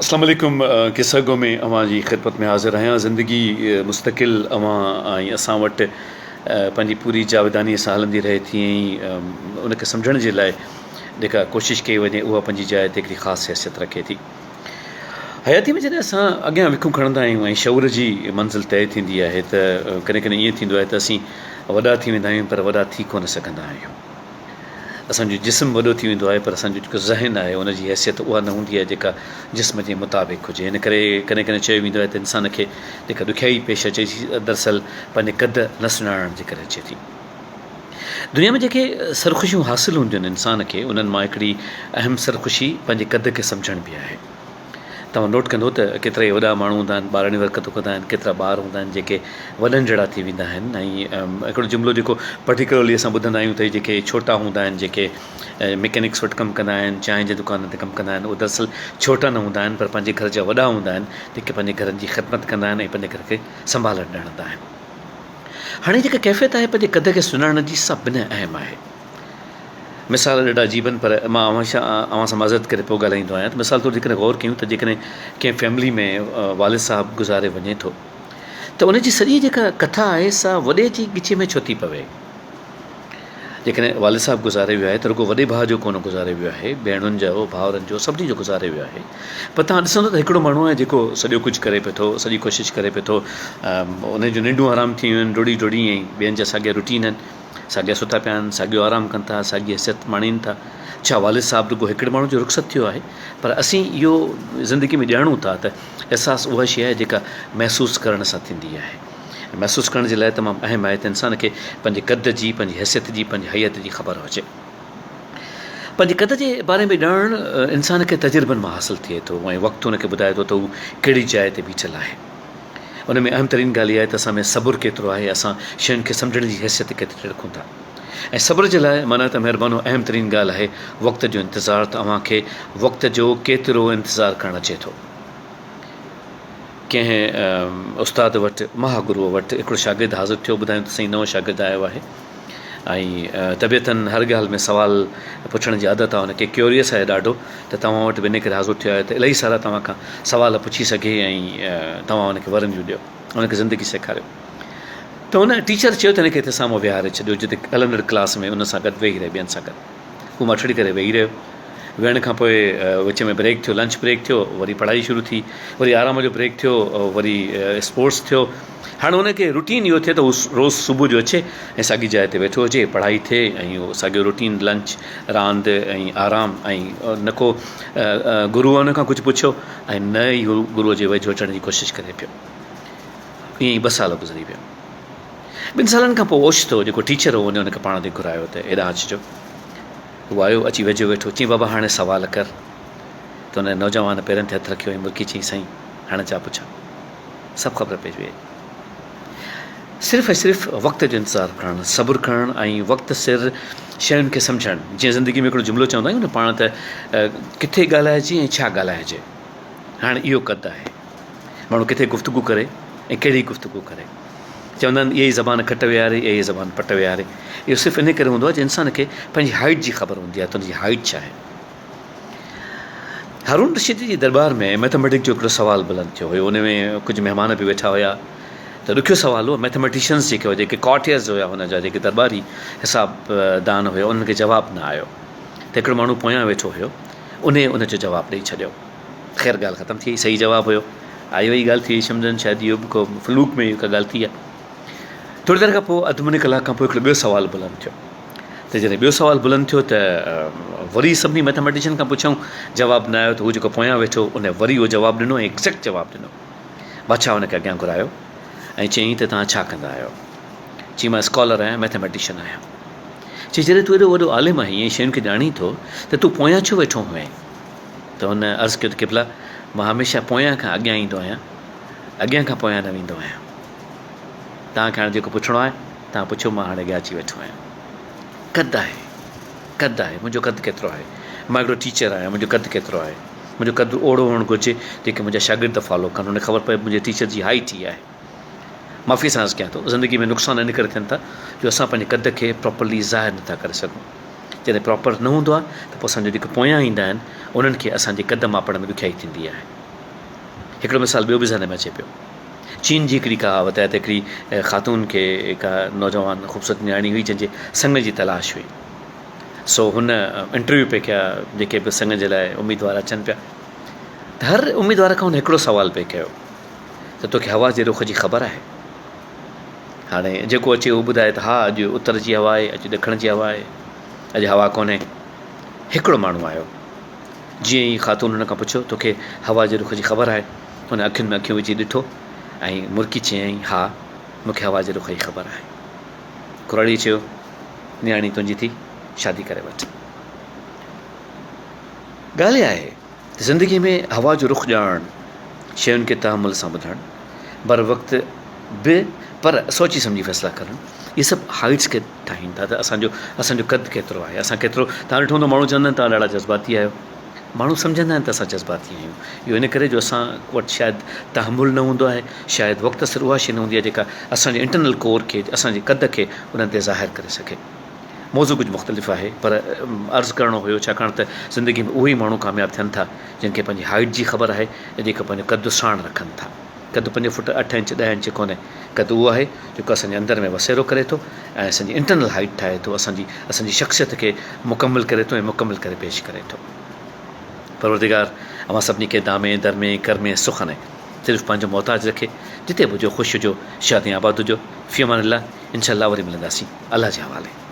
اسلام عليڪم قصه گو ۾ اوهان جي خدمت ۾ حاضر آهيان زندگي مستقل اوهان ۽ اسان وٽ پنهنجي پوري جاوداني سان هلندي رهي ٿي ۽ ان کي سمجهڻ جي لاء جيڪا ڪوشش ڪئي وڃي اها پنهنجي جاء تي هڪڙي خاص حيثيت رکي ٿي حياتي ۾ جڏهن اسان اڳيان وکون کڻندا آهيون ۽ شعور جي منزل طئي ٿيندي آهي ته ڪڏهن ڪڏهن ائين ٿيندو آهي ته اسين وڏا ٿي ويندا آهيون پر وڏا ٿي ڪونه سگهندا آهيون اسان جو جسم وڏو ٿي ويندو آهي پر اسان جو جيڪو ذهن آهي ان جي حيثيت اها نه هوندي آهي جيڪا جسم جي مطابق هجي ان ڪري ڪڏهن ڪڏهن چيو ويندو آهي ته انسان کي جيڪا ڏکيائي پيش اچي ٿي دراصل پنهنجي قد نه سڃاڻڻ جي ڪري اچي ٿي. دنيا ۾ جيڪي سرخوشيون حاصل هونديون آهن انسان کي انهن مان هڪڙي اهم سرخوشي پنهنجي قد کي سمجهڻ به آهي. توهان نوٽ ڪندو ته ڪيترائي وڏا ماڻهو هوندا آهن ٻاراڻيون حرڪتون ڪندا آهن ڪيترا ٻار هوندا آهن جيڪي وڏن جهڙا ٿي ويندا آهن ۽ هڪڙو جملو جيڪو پرٽيڪولرلي اسان ٻڌندا آهيون ته جيڪي ڇوٽا هوندا آهن جيڪي مڪينڪس وٽ ڪم ڪندا آهن چانهه جي دڪانن تي ڪم ڪندا آهن اهي دراصل ڇوٽا نه هوندا آهن پر پنهنجي گهر جا وڏا هوندا آهن جيڪي پنهنجي گهرن جي خدمت ڪندا آهن ۽ پنهنجي گهر کي سنڀالڻ ڄاڻندا آهن هاڻي جيڪا ڪيفيت آهي پنهنجي قد کي سڃاڻڻ جي سا بنهه اهم آهي مثال ڏاڍا عجيب آهن پر مان اوهان سان اوهان سان معذرت ڪري پوء ڳالهائيندو آهيان ته مثال طور جيڪڏهن غور ڪيون ته جيڪڏهن ڪنهن فيملي ۾ والد صاحب گذاري وڃي ٿو ته ان جي سڄي جيڪا ڪٿا آهي سا وڏي جي ڳچي ۾ ڇو ٿي پوي؟ جيڪڏهن والد صاحب گذاري ويو آهي ته رڳو وڏي ڀاء جو ڪونه گذاري ويو آهي ڀيڻن جو ڀائرن جو سڀني جو گذاري ويو آهي پر توهان ڏسندو ته هڪڙو ماڻهو آهي جيڪو سڄو ڪجهه ڪري پيو ٿو سڄي ڪوشش ڪري پيو ٿو ان جون ننڊون حرام ٿي ويون آهن ڊوڙي ڊوڙي ۽ ٻين جا ساڳيا روٽين آهن ساڳيا ستا پيا آهن، ساڳيو آرام ڪن ٿا، ساڳي حيثيت ماڻين ٿا. ڇا والد صاحب رڳو هڪڙي ماڻهو جو رخصت ٿيو آهي؟ پر اسين اهو زندگي ۾ ڄاڻون ٿا ته احساس اها شيء آهي جيڪا محسوس ڪرڻ سان ٿيندي آهي. ۽ محسوس ڪرڻ جي لاء تمام اهم آهي ته انسان کي پنهنجي قد جي، پنهنجي حيثيت جي، پنهنجي هيئت جي خبر هجي. پنهنجي قد جي باري ۾ ڄاڻڻ انسان کي تجربن مان حاصل ٿئي ٿو ۽ وقت ان کي ٻڌائي ٿو ته هو ڪهڙي جاء تي بيٺل آهي. ان ۾ اهم ترين ڳالهه اها آهي ته اسان ۾ صبر ڪيترو آهي، اسان شين کي سمجهڻ جي حيثيت ڪيتري رکون ٿا. ۽ صبر جي لاء معنيٰ ته مهربانو اهم ترين ڳالهه آهي وقت جو انتظار ته اوهان کي وقت جو ڪيترو انتظار ڪرڻ اچي ٿو. ڪنهن استاد وٽ، مها گروء وٽ هڪڙو شاگرد حاضر ٿيو، ٻڌايائون ته سائين نئون شاگرد آيو آهي. ۽ طبيعتن هر ڳالهه ۾ سوال پڇڻ جي عادت آهي هن کي ڪيوريس آهي ڏاڍو ته توهان وٽ به ان ڪري حاضر ٿيو آهي ته الاهي سارا توهان کان سوال پڇي سگهي ۽ توهان هن کي ورنديون ڏيو هن کي زندگي سيکاريو ته هن ٽيچر چيو ته هن کي هتي سامهون ويهاري ڇڏيو جتي هلندڙ ڪلاس ۾ ان سان گڏ ويهي رهي ٻين سان گڏ هو ماٺڙي ڪري ويهي رهيو ويهڻ کان پوء وچ ۾ بريڪ ٿيو لنچ بريڪ ٿيو وري پڙهائي شروع ٿي وري آرام جو بريڪ ٿيو وري اسپورٽس ٿيو هاڻ ان کي روٽين اهو ٿئي ته هو روز صبح جو اچي ۽ ساڳي جاء تي ويٺو هجي پڙهائي ٿئي ۽ اهو ساڳيو روٽين لنچ راند ۽ آرام ۽ نه ڪو گروء ان کان ڪجهه پڇيو ۽ نه ئي هو گروء جي ويجهو اچڻ جي ڪوشش ڪري پيو ائين ئي ٻه سال گذري ويا ٻن سالن کان پوء اوچتو جيڪو ٽيچر هو ان کي پاڻ ڏي گهرايو ته هيڏانهن اچجو هو آيو، اچي ويجهو ويٺو، چيائين، بابا هاڻي سوال ڪر. ته ان نوجوان پيرن تي هٿ رکيو ۽ مرڪي چيائين، سائين هاڻي ڇا پڇان؟ سڀ خبر پئجي وئي. صرف ۽ صرف وقت جو انتظار ڪرڻ، صبر ڪرڻ ۽ وقت سر شين کي سمجهڻ. جيئن زندگي ۾ هڪڙو جملو چوندا آهيون نه پاڻ ته ڪٿي ڳالهائجي ۽ ڇا ڳالهائجي. هاڻي اهو قد آهي. ماڻهو ڪٿي گفتگو ڪري ۽ ڪهڙي گفتگو ڪري. چوندا آهن اها ئي زبان کٽ ويهاري، اها ئي زبان پٽ ويهاري. اهو صرف انهي ڪري هوندو آهي جو انسان کي پنهنجي هائيٽ جي خبر هوندي آهي ته ان جي هائيٽ ڇا آهي. هارون رشيد جي درٻار ۾ مئٿميٽڪ جو هڪڙو سوال بلند ٿيو هيو. ان ۾ ڪجهه مهمان به ويٺا هيا ته ڏکيو سوال هو. مئٿميٽيشنز جيڪي هئا، جيڪي ڪارٽيئرز هيا هن جا، جيڪي درٻاري حساب دان هيا، انهن کي جواب نه آيو ته هڪڙو ماڻهو پويان ويٺو هيو، انهي ان جو جواب ڏئي ڇڏيو. خير ڳالهه ختم ٿي وئي صحيح جواب هيو آئي وئي ڳالهه ٿي وئي سمجهن شايد اهو به ڪو فلوڪ ۾ ڪا ڳالهه ٿي آهي ٿوري دير کان پوء اڌ مني ڪلاڪ کان پوء هڪڙو ٻيو سوال بلند ٿيو ته جڏهن ٻيو سوال بلند ٿيو ته وري سڀني ميٿاميٽيشن کان پڇيائون جواب نه آيو ته هو جيڪو پويان ويٺو ان وري اهو جواب ڏنو ۽ ايگزيڪٽ جواب ڏنو بادشاهه ان کي اڳيان گهرايو ۽ چيائين ته توهان ڇا ڪندا آهيو چي مان اسڪالر آهيان ميٿاميٽيشن آهيان چي جڏهن تون ايڏو وڏو عالم آهين ۽ شين کي ڄاڻين ٿو ته تون پويان ڇو ويٺو هئين ته هن عرض ڪيو ته قبلا! مان هميشه پويان کان اڳيان ايندو آهيان، اڳيان کان پويان نه ويندو آهيان. توهان کي هاڻي جيڪو پڇڻو آهي، توهان پڇو، مان هاڻي اڳيان اچي ويٺو آهيان. قد آهي، قد آهي، منهنجو قد ڪيترو آهي؟ مان هڪڙو ٽيچر آهيان، منهنجو قد ڪيترو آهي؟ منهنجو قد اوهڙو هئڻ گهرجي، جيڪي منهنجا شاگرد فالو ڪن، انهن کي خبر پوي منهنجي ٽيچر جي هائيٽ هي آهي. معافيء سان عرض ڪيان ٿو، زندگي ۾ نقصان ان ڪري ٿين ٿا جو اسان پنهنجي قد کي پراپرلي ظاهر نٿا ڪري سگهون. جڏهن پراپر نه هوندو آهي ته پوء اسان جا جيڪي پويان ايندا آهن انهن کي اسان جي قد ماپڻ ۾ ڏکيائي ٿيندي آهي. هڪڙو مثال ٻيو به ذهن ۾ اچي پيو. چين جي هڪڙي ڪهاوت آهي ته هڪڙي خاتون کي هڪ نوجوان خوبصورت نياڻي هئي جنهن جي سڱ جي تلاش هئي. سو هن انٽرويو پئي ڪيا جيڪي به سڱ جي لاء اميدوار اچن پيا ته هر اميدوار کان هن هڪڙو سوال پئي ڪيو ته توکي هوا جي رخ جي خبر آهي؟ هاڻي جيڪو اچي اهو ٻڌائي ته ها اڄ اتر جي هوا آهي اڄ ڏکڻ جي هوا آهي اڄ هوا ڪونهي. هڪڙو ماڻهو آيو جيئن ئي خاتون هن کان پڇيو توکي هوا جي رخ جي خبر آهي؟ هن اکين ۾ اکيون وجهي ڏٺو ۽ مرڪي چيائين ها مون کي هوا جي رخ جي خبر آهي. ڪراڙيء چيو نياڻي تنهنجي ٿي شادي ڪري وٺ. ڳالهه اها آهي ته زندگيء ۾ هوا جو رخ ڄاڻڻ، شين کي تحمل سان ٻڌڻ، بر وقت به پر سوچي سمجهي فيصلا ڪرڻ، اهي سڀ هائيٽس کي ٺاهين ٿا ته اسان جو اسان جو قد ڪيترو آهي، اسان ڪيترو توهان ڏٺو هوندو ماڻهو چوندا آهن توهان ڏاڍا جذباتي آهيو. ماڻهو سمجهندا آهن ته اسان جذباتي آهيون. اهو ان ڪري جو اسان وٽ شايد تحمل نه هوندو آهي، شايد وقت سر اها شيء نه هوندي آهي جيڪا اسان جي انٽرنل ڪور کي، اسان جي قد کي انهن تي ظاهر ڪري سگهي. موضوع ڪجهه مختلف آهي پر عرض ڪرڻو هيو ڇاڪاڻ ته زندگي ۾ اهي ئي ماڻهو ڪامياب ٿين ٿا جن کي پنهنجي هائيٽ جي خبر آهي ۽ جيڪي پنهنجو قد ساڻ رکن ٿا. قد پنج فوٽ اٺ انچ ڏهه انچ ڪونهي، قد اهو آهي جيڪو اسان جي اندر ۾ وسيرو ڪري ٿو ۽ اسان جي انٽرنل هائيٽ ٺاهي ٿو، اسان جي اسان جي شخصيت کي مڪمل ڪري ٿو ۽ مڪمل ڪري پيش ڪري ٿو. پروردگار اوهان سڀني کي دامي، درمي، ڪرمي، سخن ۽ صرف پنهنجو محتاج رکي، جتي به هجو خوش هجو، شاد ۽ آباد هجو. في امان الله، انشاء الله وري ملنداسين. الله جي حوالي.